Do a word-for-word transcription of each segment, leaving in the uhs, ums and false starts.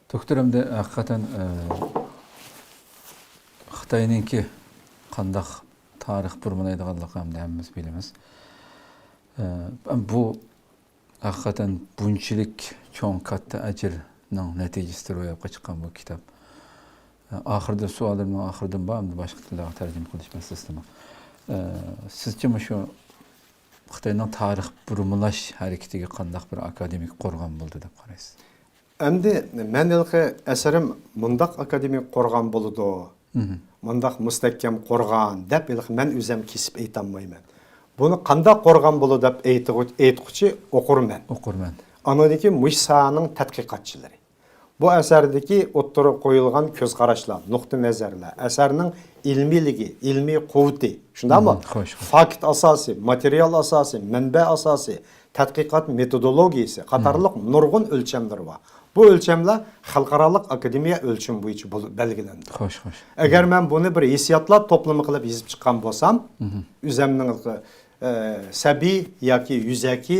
دوكتور، ئەمدى ھەقىقەتەن، ئە، خىتاينىڭكى قانداق تارىخ بۇرمىلايدىغانلىقىنى ئەمدى ھەممىمىز بىلىمىز. ئە، بۇ ھەقىقەتەن بۇنچىلىك چوڭ، كاتتا ئەجىرنىڭ نەتىجىسىدە روياپقا چىققان بۇ كىتاب. ئە، ئاخىرىدا، سوئالىمنىڭ ئاخىرىدىمۇ بار، ئەمدى باشقا تىللارغا تەرجىمە قىلىش مەسىلىسىدىمۇ. ئە، سىزچە مۇشۇ خىتاينىڭ تارىخ بۇرمىلاش ھەرىكىتىگە قانداق بىر ئاكادېمىك قورغان بولدى دەپ قارايسىز؟ ئەمدى مەن ھېلىقى ئەسىرىم مۇنداق ئاكادېمىك قورغان بولىدۇ، مۇنداق مۇستەھكەم قورغان دەپ ھېلىقى مەن ئۆزۈم كېسىپ ئېيتالمايمەن. بۇنى قانداق قورغان بولىدۇ دەپ ئېيتىغۇ-، ئېيتقۇچى ئوقۇرمەن. ئوقۇرمەن. ئاندىن كېيىن مۇشۇ ساھەنىڭ تەتقىقاتچىلىرى. بۇ ئەسەردىكى ئوتتۇرىغا قويۇلغان كۆز قاراشلار، نۇقتىئى نەزەرلەر، ئەسەرنىڭ ئىلمىيلىكى، ئىلمىي قۇۋۋىتى، شۇنداقمۇ؟ خوش، خوش. فاكت ئاساسىي، ماتېرىيال ئاساسىي، مەنبە ئاساسىي، تەتقىقات مېتودولوگىيىسى قاتارلىق نۇرغۇن ئۆلچەملىرى بار. بۇ ئۆلچەملەر خەلقئارالىق ئاكادېمىيە ئۆلچىمى بويىچە بول-، بەلگىلەندى. خوش، خوش. ئەگەر مەن بۇنى بىر ھېسسىياتلار توپلىمى قىلىپ يېزىپ چىققان بولسام، ئۆزەمنىڭ، ئە، سەبىي ياكى يۈزەكى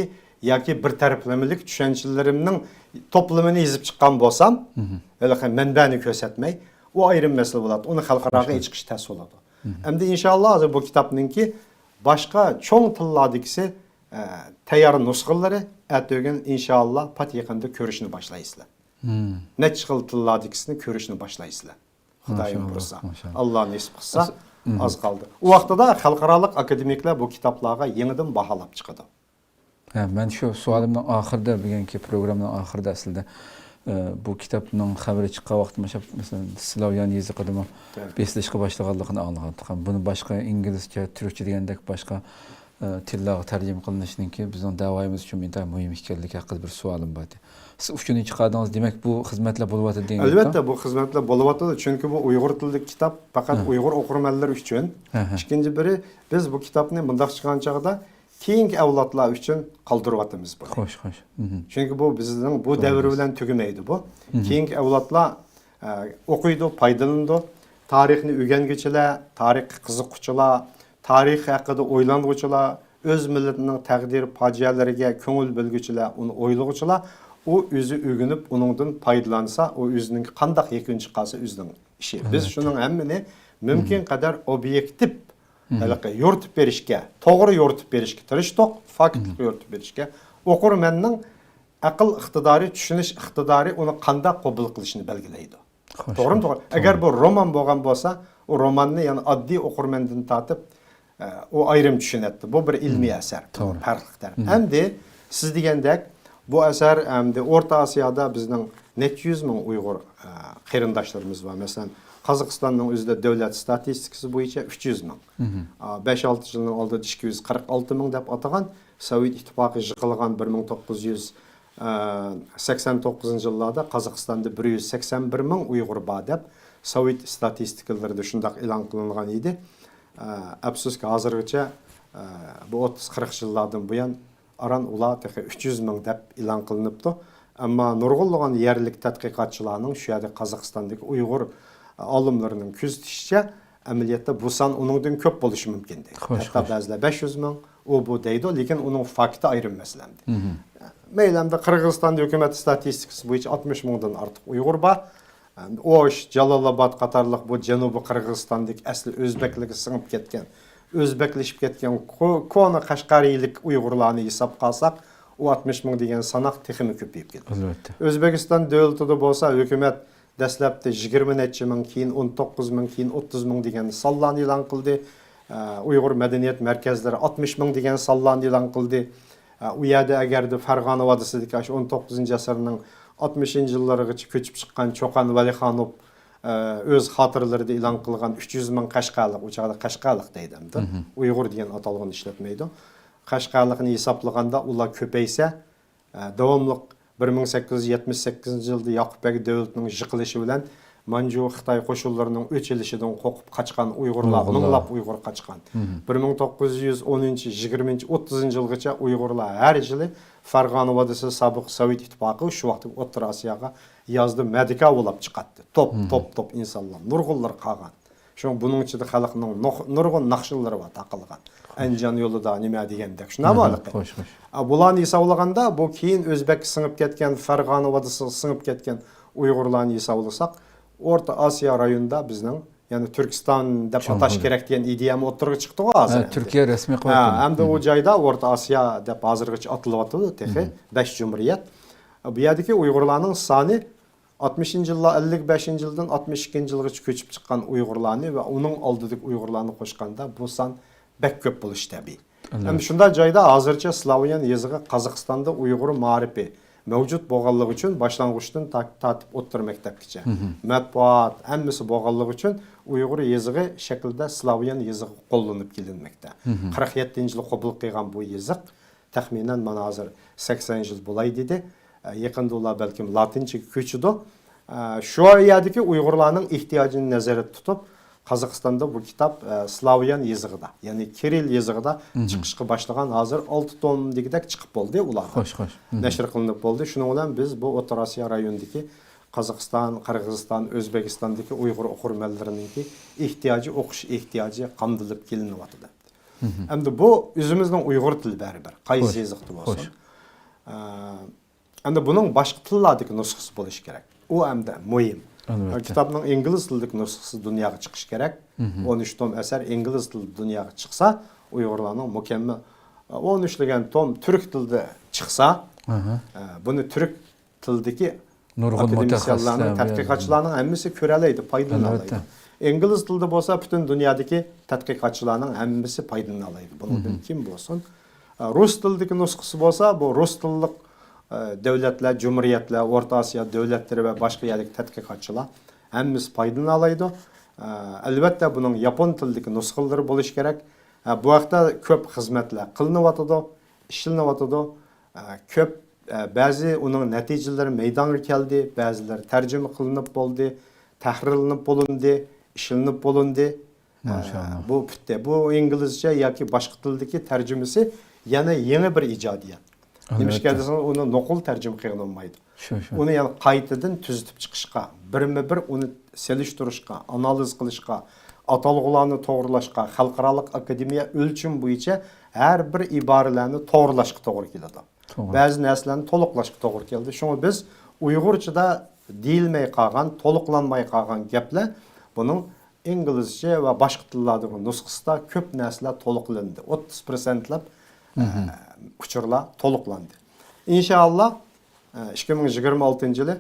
ياكى بىر تەرەپلىمىلىك چۈشەنچىلىرىمنىڭ توپلىمىنى يېزىپ چىققان بولسام، ھېلىقى مەنبەنى كۆرسەتمەي، ئۇ ئايرىم مەسىلە بولاتتى. ئۇنى خەلقئاراغا ئېچىقىش تەس بولىدۇ. ئەمدى ئىنشاللا ھازىر بۇ كىتابنىڭكى باشقا چوڭ تىللاردىكىسى، ئە، تەييار نۇسخىلىرى ئەتىگۈن ئىنشاللا پات يېقىندا كۆرۈشنى باشلايسىلەر. نەچچە خىل تىللاردىكىسىنى كۆرۈشنى باشلايسىلەر. خۇدايىم بۇيرۇسا. ماشائاللا. ئاللا نېسىپ قىلسا، ئاز قالدى. ئۇ ۋاقتىدا خەلقئارالىق ئاكادېمىكلار بۇ كىتابلارغا يېڭىدىن باھالاپ چىقىدۇ. ھە، مەن شۇ سوئالىمنىڭ ئاخىرىدا، بۈگۈنكى پروگراممىنىڭ ئاخىرىدا ئەسلىدە، ئە، بۇ كىتابنىڭ خەۋىرى چىققان ۋاقتىدا، مۇشۇ، مەسىلەن، سلاۋيان يېزىقىدىمۇ بېسىلىشقا باشلىغانلىقىنى ئاڭلىغانتىم. بۇنى باشقا ئىنگلىزچە، تۈركچە دېگەندەك باشقا، ئە، تىللارغا تەرجىمە قىلىنىشىنىڭكى بىزنىڭ دەۋايىمىز ئۈچۈن ئىنتايىن مۇھىم ئىكەنلىكى ھەققىدە بىر سوئالىم بار ئىدى. سىز ئۇچۇرنى چىقاردىڭىز، دېمەك، بۇ خىزمەتلەر بولۇۋاتىدۇ دېگەن گەپتۇ. ئەلۋەتتە، بۇ خىزمەتلەر بولۇۋاتىدۇ، چۈنكى بۇ ئۇيغۇر تىلىدىكى كىتاب پەقەت ئۇيغۇر ئوقۇرمەنلىرى ئۈچۈن. ئىككىنچى بىرى، بىز بۇ كىتابنى مۇنداق چىققان چاغدا كېيىنكى ئەۋلادلار ئۈچۈن قالدۇرۇۋاتىمىز بۇنى. خوش، خوش. چۈنكى بۇ بىزنىڭ بۇ دەۋر بىلەن تۈگىمەيدۇ بۇ. كېيىنكى ئەۋلادلار، ئە، ئوقۇيدۇ، پايدىلىنىدۇ. تارىخنى ئۆگەنگۈچىلەر، تارىخقا قىزىققۇچىلار، تارىخ ھەققىدە ئويلانغۇچىلار، ئۆز مىللىتىنىڭ تەقدىر پاجىئەلىرىگە كۆڭۈل بۆلگۈچىلەر، ئۇنى ئويلىغۇچىلار، ئۇ ئۆزى ئۆگىنىپ، ئۇنىڭدىن پايدىلانسا، ئۇ ئۆزىنىڭ قانداق يەكۈن چىقارسا، ئۆزىنىڭ ئىشى. بىز شۇنىڭ ھەممىنى مۇمكىن قەدەر ئوبيېكتىپ، ھېلىقى يورۇتۇپ بېرىشكە، توغرا يورۇتۇپ بېرىشكە تىرىشتۇق، فاكتلىق يورۇتۇپ بېرىشكە. ئوقۇرمەننىڭ ئەقىل ئىقتىدارى، چۈشىنىش ئىقتىدارى ئۇنى قانداق قوبۇل قىلىشىنى بەلگىلەيدۇ. خوش، توغرىمۇ؟ خوش. توغرا. ئەگەر بۇ رومان بولغان بولسا، ئۇ روماننى يەنە ئاددىي ئوقۇرمەندىن تارتىپ، ئە، ئۇ ئايرىم چۈشىنەتتى. بۇ بىر ئىلمىي ئەسەر. توغرا. پەرقلىق تەرەپ. ئەمدى سىز دېگەندەك، بۇ ئەسەر ئەمدى ئورتا ئاسىيادا بىزنىڭ نەچچە يۈز مىڭ ئۇيغۇر، ئە، قېرىنداشلىرىمىز بار. مەسىلەن، قازاقىستاننىڭ ئۆزىدە دۆلەت ستاتىستىكىسى بويىچە ئۈچ يۈز مىڭ. ئا، بەش-ئالتە يىلنىڭ ئالدىدا ئىككى يۈز قىرىق ئالتە مىڭ دەپ ئاتىغان سوۋېت ئىتتىپاقى يىقىلغان بىر مىڭ توققۇز يۈز سەكسەن توققۇزىنچى يىللاردا قازاقىستاندا بىر يۈز سەكسەن بىر مىڭ ئۇيغۇر بار دەپ سوۋېت ستاتىستىكىلىرىدا شۇنداق ئېلان قىلىنغان ئىدى. ئە، ئەپسۇسكى، ھازىرغىچە، ئە، بۇ ئوتتۇز قىرىق يىللاردىن بۇيان ئاران ئۇلار تېخى ئۈچ يۈز مىڭ دەپ ئېلان قىلىنىپتۇ. ئەمما نۇرغۇنلىغان يەرلىك تەتقىقاتچىلارنىڭ، شۇ يەردە قازاقىستاندىكى ئۇيغۇر ئالىملىرىنىڭ كۆزىتىشىچە، ئەمەلىيەتتە بۇ سان ئۇنىڭدىن كۆپ بولۇشى مۇمكىن دەيدۇ. خوش، ھەتتا خوش. بەزىلەر بەش يۈز مىڭ، ئۇ بۇ دەيدۇ، لېكىن ئۇنىڭ فاكتى ئايرىم مەسىلە ئەمدى. مەيلى، ئەمدى قىرغىزىستاندا ھۆكۈمەت ستاتىستىكىسى بويىچە ئاتمىش مىڭدىن ئارتۇق ئۇيغۇر بار. ئوش، جالالئاباد قاتارلىق بۇ جەنۇبىي قىرغىزىستاندىكى ئەسلى ئۆزبەكلىككە سىڭىپ كەتكەن، ئۆزبەكلىشىپ كەتكەن كو-، كونا قەشقەرىيلىك ئۇيغۇرلارنى ھېسابقا ئالساق، ئۇ ئاتمىش مىڭ دېگەن ساناق تېخىمۇ كۆپىيىپ كېتىدۇ. ئەلۋەتتە. ئۆزبېكىستان دۆلىتىدە بولسا ھۆكۈمەت دەسلەپتە يىگىرمە نەچچە مىڭ، كېيىن ئون توققۇز مىڭ، كېيىن ئوتتۇز مىڭ دېگەن سانلارنى ئېلان قىلدى. ئە، ئۇيغۇر مەدەنىيەت مەركەزلىرى ئاتمىش مىڭ دېگەن سانلارنى ئېلان قىلدى. ئە، ئۇ يەردە ئەگەردە فەرغانە ۋادىسىدىكى ئاشۇ ئون توققۇزىنچى ئەسىرنىڭ ئاتمىشىنچى يىللىرىغىچە كۆچۈپ چىققان چوقان ۋەلىخانوف، ئە، ئۆز خاتىرىلىرىدا ئېلان قىلغان ئۈچ يۈز مىڭ قەشقەرلىق، ئۇ چاغدا قەشقەرلىق دەيدۇ ئەمدى. ئۇيغۇر دېگەن ئاتالغۇنى ئىشلەتمەيدۇ. قەشقەرلىقنى ھېسابلىغاندا ئۇلار كۆپەيسە، ئە، داۋاملىق بىر مىڭ سەككىز يۈز يەتمىش سەككىزىنچى يىلدا ياقۇپ بەگ دۆلىتىنىڭ يىقىلىشى بىلەن مانجۇ خىتاي قوشۇنلىرىنىڭ ئۆچ ئېلىشىدىن قورقۇپ قاچقان ئۇيغۇرلار، ئۇيغۇرلار. مىڭلاپ ئۇيغۇر قاچقان. بىر مىڭ توققۇز يۈز ئونىنچى، يىگىرمىنچى، ئوتتۇزىنچى يىلغىچە ئۇيغۇرلار ھەر يىلى فەرغانە ۋادىسى، سابىق سوۋېت ئىتتىپاقى، شۇ ۋاقىتتىكى ئوتتۇرا ئاسىياغا يازدا مەدىكا بولاپ چىقاتتى. توپ، توپ، توپ ئىنسانلار، نۇرغۇنلىرى قالغان. شۇڭا بۇنىڭ ئىچىدە خەلقنىڭ نۇق-، نۇرغۇن ناخشىلىرى بار تاقالغان. ئەنجان يولىدا نېمە دېگەندەك. شۇنداقمۇ ھېلىقى؟ خوش، خوش. ئا، بۇلارنى ھېسابلىغاندا، بۇ كېيىن ئۆزبەككە سىڭىپ كەتكەن، فەرغانە ۋادىسىغا سىڭىپ كەتكەن ئۇيغۇرلارنى ھېسابلىساق، ئورتا ئاسىيا رايونىدا بىزنىڭ، يەنى تۈركىستان دەپ ئاتاش كېرەك دېگەن ئىدىيەمۇ ئوتتۇرىغا چىقتىغۇ ھازىر. ھە، تۈركىيە رەسمىي قىلىۋاتىدۇ. ھە، ئەمدى ئۇ جايدا ئورتا ئاسىيا دەپ ھازىرغىچە ئاتىلىۋاتىدۇ تېخى، بەش جۇمھۇرىيەت. بۇ يەردىكى ئۇيغۇرلارنىڭ سانى ئاتمىشىنچى يىللار، ئەللىك بەشىنچى يىلدىن ئاتمىش ئىككىنچى يىلغىچە كۆچۈپ چىققان ئۇيغۇرلارنى ۋە ئۇنىڭ ئالدىدىكى ئۇيغۇرلارنى قوشقاندا بۇ سان بەك كۆپ بولۇشى تەبىئىي. ئەمدى شۇنداق جايدا ھازىرچە سلاۋيان يېزىقى قازاقىستاندا ئۇيغۇر مائارىپى مەۋجۇت بولغانلىقى ئۈچۈن باشلانغۇچتىن تا-، تارتىپ ئوتتۇرا مەكتەپكىچە، مەتبۇئات ھەممىسى بولغانلىقى ئۈچۈن ئۇيغۇر يېزىقى شەكلىدە سلاۋيان يېزىقى قوللىنىپ كېلىنمەكتە. قىرىق يەتتىنچى يىلى قوبۇل قىلغان بۇ يېزىق تەخمىنەن مانا ھازىر سەكسەن يىل بولاي دېدى. ئە، يېقىندا ئۇلار بەلكىم لاتىنچىگە كۆچىدۇ. ئە، شۇ يەردىكى ئۇيغۇرلارنىڭ ئېھتىياجىنى نەزەردە تۇتۇپ، قازاقىستاندا بۇ كىتاب، ئە، سلاۋيان يېزىقىدا، يەنى كىرىل يېزىقىدا چىقىشقا باشلىغان، ھازىر ئالتە توم دېگۈدەك چىقىپ بولدى ئۇلاردا. خوش، خوش. نەشر قىلىنىپ بولدى. شۇنىڭ بىلەن بىز بۇ ئوتتۇرا ئاسىيا رايونىدىكى قازاقىستان، قىرغىزىستان، ئۆزبېكىستاندىكى ئۇيغۇر ئوقۇرمەنلىرىنىڭكى ئېھتىياجى، ئوقۇش ئېھتىياجى قامدىلىپ كېلىنىۋاتىدۇ. ئەمدى بۇ ئۆزىمىزنىڭ ئۇيغۇر تىلى بەرىبىر، قايسى يېزىقتا بولسۇن. ئە، ئەمدى بۇنىڭ باشقا تىللاردىكى نۇسخىسى بولۇشى كېرەك. ئۇ ئەمدى مۇھىم. كىتابنىڭ ئىنگلىز تىلىدىكى نۇسخىسى دۇنياغا چىقىشى كېرەك. ئون ئۈچ توم ئەسەر ئىنگلىز تىلىدا دۇنياغا چىقسا، ئۇيغۇرلارنىڭ مۇكەممەل، ئە، ئون ئۈچ دېگەن توم تۈرك تىلىدا چىقسا، ئە، بۇنى تۈرك تىلدىكى نۇرغۇن ئاكادېمىكلارنىڭ، مۇتەخەسسىسلەر، تەتقىقاتچىلارنىڭ ھەممىسى كۆرەلەيدۇ، پايدىلىنالايدۇ. ئەلۋەتتە. ئىنگلىز تىلىدا بولسا پۈتۈن دۇنيادىكى تەتقىقاتچىلارنىڭ ھەممىسى پايدىلىنالايدۇ. بۇنىڭدىن كىم بولسۇن؟ ئە، رۇس تىلىدىكى نۇسخىسى بولسا، بۇ رۇس تىللىق، ئە، دۆلەتلەر، جۇمھۇرىيەتلەر، ئورتا ئاسىيا دۆلەتلىرى ۋە باشقا يەرلىك تەتقىقاتچىلار ھەممىسى پايدىلىنالايدۇ. ئە، ئەلۋەتتە، بۇنىڭ ياپون تىلىدىكى نۇسخىلىرى بولۇشى كېرەك. ئە، بۇ ھەقتە كۆپ خىزمەتلەر قىلىنىۋاتىدۇ، ئىشلىنىۋاتىدۇ. ئە، كۆپ، ئە، بەزى ئۇنىڭ نەتىجىلىرى مەيدانغا كەلدى، بەزىلىرى تەرجىمە قىلىنىپ بولدى، تەھرىرلىنىپ بولۇندى، ئىشلىنىپ بولۇندى. ئە، ماشائاللا. بۇ پۈتتى. بۇ ئىنگلىزچە ياكى باشقا تىلدىكى تەرجىمىسى يەنە يېڭى بىر ئىجادىيەت. نېمىشقا دېسىڭىز، ئۇنى نوقۇل تەرجىمە قىلغىلى بولمايدۇ. شۇ، شۇ. ئۇنى يەنە قايتىدىن تۈزىتىپ چىقىشقا، بىرمۇ بىر ئۇنى سېلىشتۇرۇشقا، ئانالىز قىلىشقا، ئاتالغۇلارنى توغرىلاشقا، خەلقئارالىق ئاكادېمىيە ئۆلچىمى بويىچە ھەر بىر ئىبارىلەرنى توغرىلاشقا توغرا كېلىدۇ. توغرا. بەزى نەرسىلەرنى تولۇقلاشقا توغرا كېلىدۇ. شۇڭا بىز ئۇيغۇرچىدا دېيىلمەي قالغان، تولۇقلانماي قالغان گەپلەر بۇنىڭ ئىنگلىزچە ۋە باشقا تىللاردىكى نۇسخىسىدا كۆپ نەرسىلەر تولۇقلىنىدۇ. ئوتتۇز پىرسەنتلەپ، ئە، ئۇچۇرلار تولۇقلاندى. ئىنشائاللا، ئىككى مىڭ يىگىرمە ئالتىنچى يىلى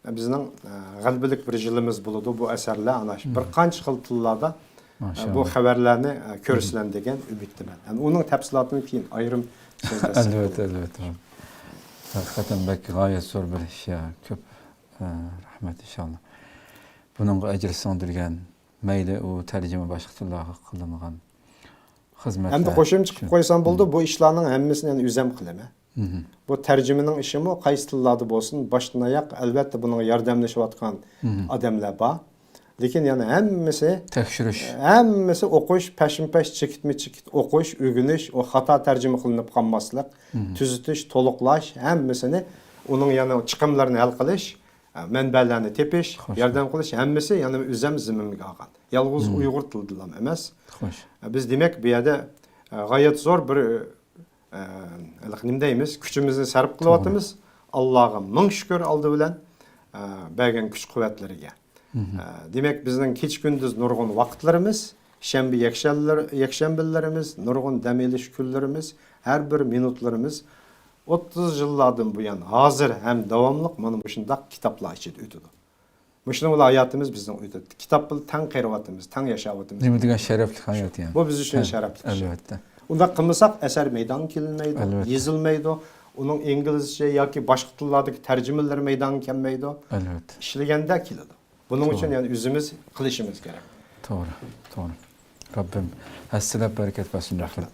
بىزنىڭ، ئە، غەلىبىلىك بىر يىلىمىز بولىدۇ. بۇ ئەسەرلەر ئانا شۇ بىر قانچە خىل تىللاردا، ئە، بۇ خەۋەرلەرنى، ئە، كۆرىسىلەر دېگەن ئۈمىدتىمەن. يەنى ئۇنىڭ تەپسىلاتىنى كېيىن ئايرىم سۆزلەشسەك بولىدۇ. ئەلۋەتتە، ئەلۋەتتە. ھەقىقەتەن بەك غايەت زور بىر ئىش يا. كۆپ، ئە، رەھمەت ئىنشائاللا. بۇنىڭغا ئەجىر سىڭدۈرگەن، مەيلى ئۇ تەرجىمە باشقا تىللارغا قىلىنغان خىزمەتلەر. ئەمدى قوشۇمچە قىلىپ قويسام بولىدۇ، بۇ ئىشلارنىڭ ھەممىسىنى يەنە ئۆزەم قىلىمەن. بۇ تەرجىمىنىڭ ئىشىمۇ قايسى تىللاردا بولسۇن، باشتىن ئاياق، ئەلۋەتتە، بۇنىڭغا ياردەملىشىۋاتقان ئادەملەر بار. لېكىن يەنە ھەممىسى، تەكشۈرۈش. ھەممىسى ئوقۇش، پەشمۇپەش، چېكىتمۇ چېكىت ئوقۇش، ئۆگىنىش، ئۇ خاتا تەرجىمە قىلىنىپ قالماسلىق، تۈزىتىش، تولۇقلاش، ھەممىسىنى، ئۇنىڭ يەنە چىقىملىرىنى ھەل قىلىش، مەنبەلەرنى تېپىش، ياردەم قىلىش، ھەممىسى يەنە ئۆزەم زىممىمگە ئالغان. يالغۇز ئۇيغۇر تىلىدىلا ئەمەس. خوش. بىز دېمەك بۇ يەردە، ئە، غايەت زور بىر، ئە، ھېلىقى نېمە دەيمىز، كۈچىمىزنى سەرپ قىلىۋاتىمىز. ئاللاغا مىڭ شۈكۈر ئالدى بىلەن، ئە، بەرگەن كۈچ قۇۋۋەتلىرىگە. ئە، دېمەك، بىزنىڭ كېچە كۈندۈز نۇرغۇن ۋاقىتلىرىمىز، شەنبە، يەكشەنبىلەر-، يەكشەنبىلىرىمىز، نۇرغۇن دەم ئېلىش كۈنلىرىمىز، ھەر بىر مىنۇتلىرىمىز ئوتتۇز يىللاردىن بۇيان ھازىر ھەم داۋاملىق مانا مۇشۇنداق كىتابلار ئىچىدە ئۆتىدۇ. مۇشۇنىڭ بىلەن ھاياتىمىز بىزنىڭ ئۆتىدۇ. كىتاب بىلەن تەڭ قېرىۋاتىمىز، تەڭ ياشاۋاتىمىز. نېمە دېگەن شەرەپلىك ھايات يەنى. بۇ بىز ئۈچۈن شەرەپلىك ئىش. ئەلۋەتتە. ئۇنداق قىلمىساق ئەسەر مەيدانغا كېلىنمەيدۇ، ئەلۋەتتە، يېزىلمايدۇ. ئۇنىڭ ئىنگلىزچە ياكى باشقا تىللاردىكى تەرجىمىلىرى مەيدانغا كەلمەيدۇ. ئەلۋەتتە. ئىشلىگەندە كېلىدۇ. بۇنىڭ ئۈچۈن يەنى ئۆزىمىز قىلىشىمىز كېرەك. توغرا، توغرا. رەببىم ھەسسىلەپ بەرىكەت بەرسۇن، رەھمەت.